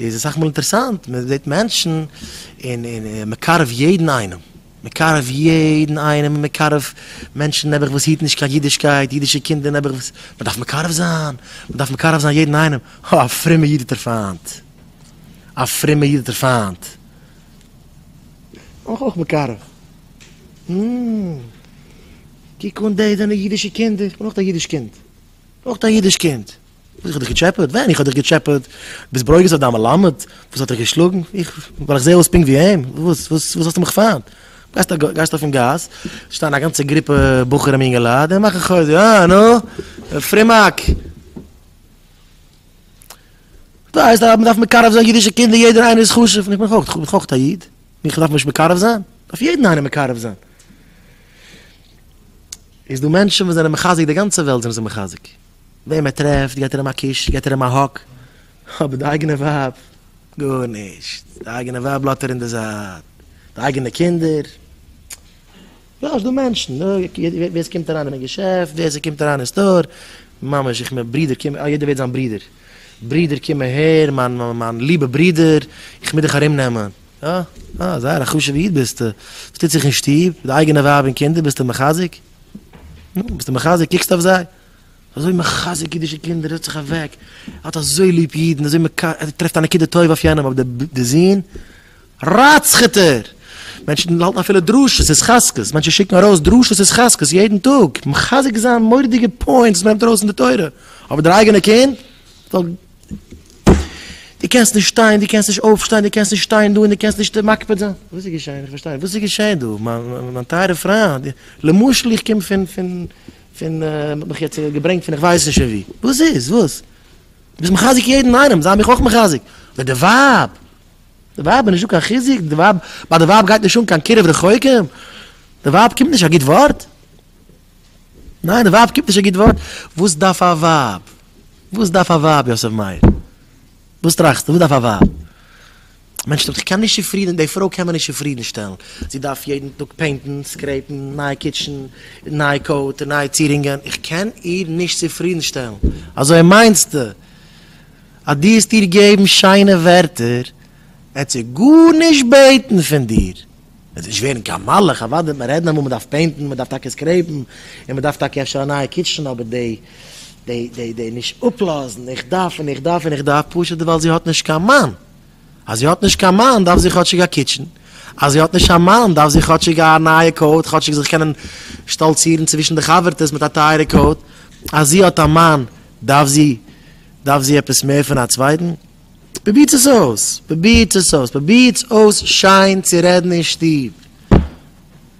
איז אסאך מאל אינטערעסאנט, מען זעט מענטשן און און מקרב יעדן איינעם, מקרב יעדן איינעם און מקרב מענטשן נעבעך וואס היטן נישט קיין אידישקייט, אידישע קינדער נעבעך וואס, מען דארף מקרב זיין, מען דארף מקרב זיין יעדן איינעם, הא א פרומע איד האט ער פיינט, א פרומע איד האט ער פיינט. אויך אויך מקרב. קוק אן די זענען אידישע קינדער, איך בין אויך א אידיש קינד. אויך א אידיש קינד. וואס איך האב דיך געטשעפעט? ווען איך האב דיך געטשעפעט? ביסט ברוגז אויף דיין מלמד וואס האט דיך געשלאגן? איך, ווייל איך זע אויס פונקט ווי אים? וואס וואס וואס האסטו מיך פיינט? גייסט גייסט אויפן גאס, שטייען א גאנצע גרופע בחורים אינגעלייט און מאכן חוזק, אה נו, פרומאק. דאס הייסט אז מ'דארף מקרב זיין אידישע קינדער, יעדער איינער איז חשוב, איך בין אויך, איך בין אויך א איד, מיך דארף מען נישט מקרב זיין? דארף יעדן איינעם מקרב זיין. איז דא מענטשן וואס זענען מחזק די גאנצע וועלט זענען זיי מחזק. וועם ער טרעפט געט ער אים א קיש, געט ער אים א hug, אבער די אייגענע ווייב, גארנישט, די אייגענע ווייב לאזט ער אין די זייט, די אייגענע קינדער, יא ס'דא מענטשן, ווער ס'קומט אריין אין געשעפט, ווער ס'קומט אריין אין store, ממש איך מיין ברודער קום, יעדער ווערט זיין ברודער, ברודער קום אהער, מיין מיין ליבע ברודער, איך מוז דיך ארום נעמען, יא, אה, זייער א חשוב'ע איד ביסטו, וואס טוט זיך אין שטוב, די אייגענע ווייב און קינדער ביסטו מחזק? נו, ביסטו מחזק, קוקסט אויף זיי? אזוי מחזק אידישע קינדער, ער זעצט זיך אוועק, ער האט אזוי ליב אידן, אזוי מק ער טרעפט א נקודה טובה אויף יענעם, אבער די זון רצח'ט ער! מענטשן האלטן אפילו דרשות התחזקות, מענטשן שיקן ארויס דרשות התחזקות יעדן טאג, מחזק זיין מורא'דיגע points וואס מ'נעמט ארויס אין די תורה, אבער דער אייגענע קינד זאל דו קענסט נישט שטיין, דו קענסט נישט אויפשטיין, דו קענסט נישט שטיין דא און דו קענסט נישט מקפיד זיין. וואס איז געשען? איך פארשטיי נישט, וואס איז געשען דא? מיין טייערע פריינד, למשל איך קום פון פון פון מ'האט מיך יעצט געברענגט פון איך ווייס נישט פון וואו. וואס איז? וואס? דו ביסט מחזק יעדן איינעם, זיי מיך אויך מחזק. אבער די ווייב! די ווייב איז נישטא קיין חיזוק, די ווייב, ביי די ווייב גייט נישט אן קיין קירוב רחוקים, די ווייב קומט נישט א גוט ווארט. ניין, די ווייב קומט נישט א גוט ווארט. וואס דארף א ווייב? וואס דארף א ווייב, יוסף מאיר? וואס טראכסטו? וואס דארף א ווייב? א מענטש זאגט, איך קען נישט צופרידן, די פרוי קען מען נישט צופרידן שטעלן. זי דארף יעדן טאג paint ן, scrape ן, נייע kitchen, נייע coat, נייע צירונגען. איך קען איר נישט צופרידן שטעלן. אזוי מיינסטו? אז דו וועסט איר געבן שיינע ווערטער, וועט זי גארנישט בעטן פון דיר. וועט זי נישט ווערן קיין מלאך, אוודאי וועט מען רעדן אמאל, מען דארף paint ן, מען דארף טאקע scrape ן, און מען דארף טאקע אפשר א נייע kitchen, אבער די די די די נישט אפלאזן, איך דארף און איך דארף און איך דארף, פשוט ווייל זי האט נישט קיין מאן. אז זי האט נישט קיין מאן דארף זי כאטשיג א kitchen, אז זי האט נישט א מאן דארף זי כאטשיג א נייע coat, כאטשיג זיך קענען שטאלצירן צווישן די חבר'טעס מיט א טייערע coat, אז זי האט א מאן דארף זי דארף זי עפעס מער פון א צווייטן? פרובירטס עס אויס, פרובירטס עס אויס, פרובירטס אויס שיין צו רעדן אין שטוב.